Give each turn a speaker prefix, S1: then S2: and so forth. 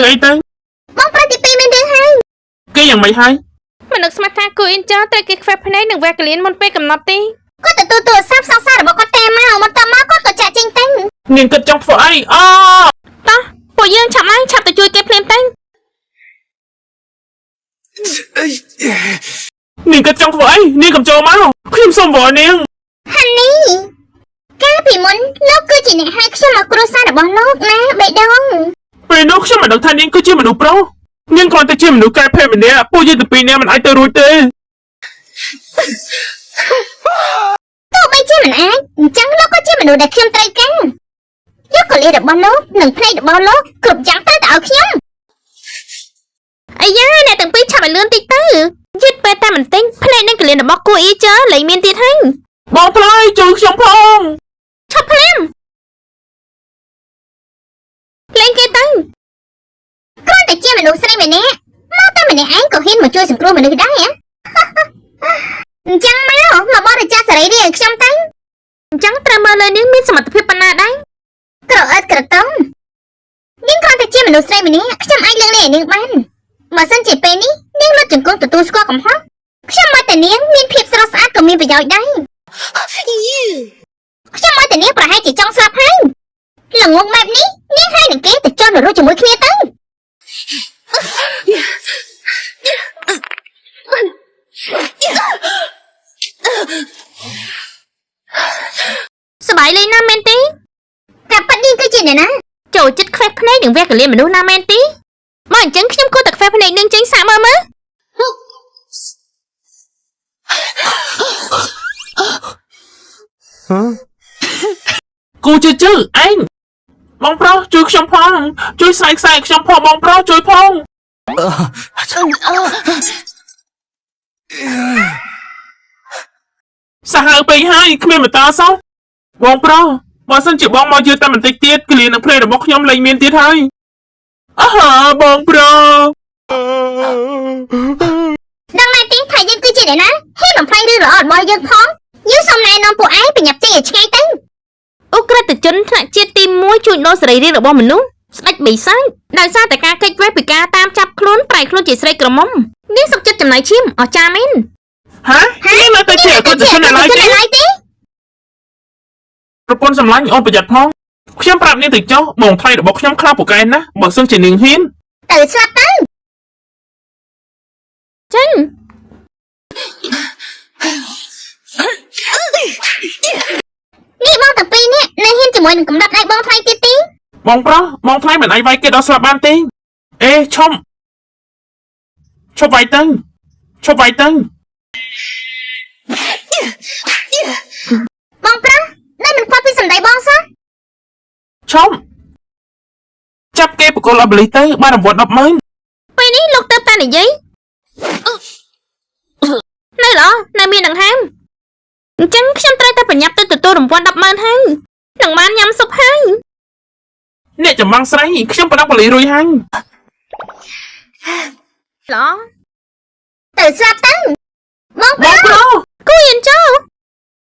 S1: រឿងអីទៅ
S2: បងប្រុសទី2មានរឿងហើយ
S1: គេយ៉ាងម៉េចហើយ
S3: មិននឹកស្មានថាគូអ៊ីនចត្រូវគេខ្វេះភ្នែកនិងវះកលៀនមុនពេលកំណត់ទេ
S2: គាត់ទទួលទូរស័ព្ទសង្សាររបស់គាត់តាមមកបន្ទាប់មកគាត់ក៏ចាក់ចេញទៅ
S1: នាងគិតចង់ធ្វើអីអូ
S3: តោះពួកយើងឆាប់ឡើងឆាប់ទៅជួយគេភ្លាមទៅ
S1: នាងគិតចង់ធ្វើអីនាងកំចូលមកខ្ញុំសុំវល់នាង
S2: ហានីកាលពីមុនលោកគឺជាអ្នកហៅខ្ញុំមកគ្រួសាររបស់លោកណាបេះដូង
S1: ពេលនោះខ្ញុំមិនដឹងថានាងគឺជាមនុស្សប្រុសនាងគ្រាន់តែជាមនុស្សកែភេទម្នាក់ពួកយើងទាំងពីរនាក់មិនអាចទៅរួចទេ
S2: ទោះបីជាមិនអាចអញ្ចឹងលោកក៏ជាមនុស្សដែលខ្ញុំត្រូវការយកកលៀរបស់លោកនិងភ្នែករបស់លោកគ្រប់យ៉ាងត្រូវតែឲ្យខ្ញុំ
S3: អាយ៉ាអ្នកទាំងពីរឆាប់ឲ្យលឿនតិចទៅយឺតពេលតែបន្តិចភ្នែកនិងកលៀនរបស់គូអ៊ីចលែងមានទៀតហើយ
S1: បងថ្លៃជួយខ្ញុំផង
S3: ឆាប់ភ្លាមលេងគេទៅ
S2: គ្រាន់តែជាមនុស្សស្រីម្នាក់មកតែម្នាក់ឯងក៏ហ៊ានមកជួយសង្គ្រោះមនុស្សដែរហ៎ អញ្ចឹងមកមកបរិច្ចាគសរីរាង្គឲ្យខ្ញុំទៅ
S3: អញ្ចឹងត្រូវមើលលើនាងមានសមត្ថភាពប៉ុណ្ណាដែរ
S2: ក្រអិតក្រតុងនាងគ្រាន់តែជាមនុស្សស្រីម្នាក់ខ្ញុំអាចលើកលែងឲ្យនាងបានបើសិនជាពេលនេះនាងលត់ជង្គង់ទទួលស្គាល់កំហុសខ្ញុំមកតែនាងមានភាពស្រស់ស្អាតក៏មានប្រយោជន៍ដែរខ្ញុំមកតែនាងប្រហែលជាចង់ស្លាប់ហើយល្ងងបែបនេះនាងហើយនឹងគេទៅចន់រស់ជាមួយគ្នាទៅ
S3: សប្បាយលេងណាស់មែនទេ
S2: កាប៉ាត់នាងគឺជាអ្នកណា
S3: ចូលចិត្តខ្វេះភ្នែកនិងវះកលៀនមនុស្សណាស់មែនទេបើអញ្ចឹងខ្ញុំគួរតែខ្វេះភ្នែកនាងចេញសាកមើលមើល
S1: គូជឿជឿឯងបងប្រុសជួយខ្ញុំផងជួយស្រាយខ្សែខ្ញុំផងបងប្រុសជួយផងសាហាវពេកហើយគ្មានមេត្តាសោះបងប្រុសបើសិនជាបងមកយឺតតែបន្តិចទៀតក្លៀននឹងភ្នែករបស់ខ្ញុំលែងមានទៀតហើយអាហាបងប្រុស
S2: ដឹងមែនទេថាយើងគឺជាអ្នកណាហ៊ានបំផ្លាញរឿងល្អរបស់យើងផងយើងសូមណែនាំពួកឯងប្រញាប់ចេញឲ្យឆ្ងាយទៅ
S3: ឧក្រិដ្ឋជនថ្នាក់ជាតិទី1ជួញដូរសរីរាង្គរបស់មនុស្សស្ដេចបិសាចដោយសារតែការគេចវេះពីការតាមចាប់ខ្លួនប្រែខ្លួនជាស្រីក្រមុំនាងសុខចិត្តចំណាយឈាមអស្ចារ្យមែន
S1: ហានេះនៅតែជាអក្រិតជននៅឡើយទេ
S2: ឡើយទេ
S1: ប្រពន្ធសម្លាញ់អូនប្រយ័ត្នផងខ្ញុំប្រាប់នាងទៅចុះបងថ្លៃរបស់ខ្ញុំខ្លាំងពូកែណាស់បើសិនជានាងហ៊ាន
S2: ទៅស្លាប់ទៅ
S3: ចេញ
S2: នេះបងទាំងពីរនេះនៅហ៊ានជាមួយនឹងកំណត់ដៃបងថ្លៃទៀតទេ
S1: បងប្រុសបងថ្លៃមិនអាចវាយគេដល់ស្លាប់បានទេអេឈុំឈប់វាយទៅឈប់វាយទៅ
S2: បងប្រុសនៅមិនខ្វល់ពីសម្ដីបងសោះ
S1: ឈុំចាប់គេបកគលអបលិសទៅបានរង្វាន់100000
S3: ពេលនេះលោកទៅតែនិយាយនៅល្អនៅមានដង្ហើមអញ្ចឹងខ្ញុំត្រូវតែប្រញាប់ទៅទទួលរង្វាន់100000ហើយនឹងបានញ៉ាំស៊ុបហើយ
S1: អ្នកចម្បាំងស្រីខ្ញុំប្រដាប់បលិសរួចហើយ
S3: ល្អ
S2: ទៅស្លាប់ទៅបងប្រុស
S1: បងប្រុស
S3: គូយអញ្ចោ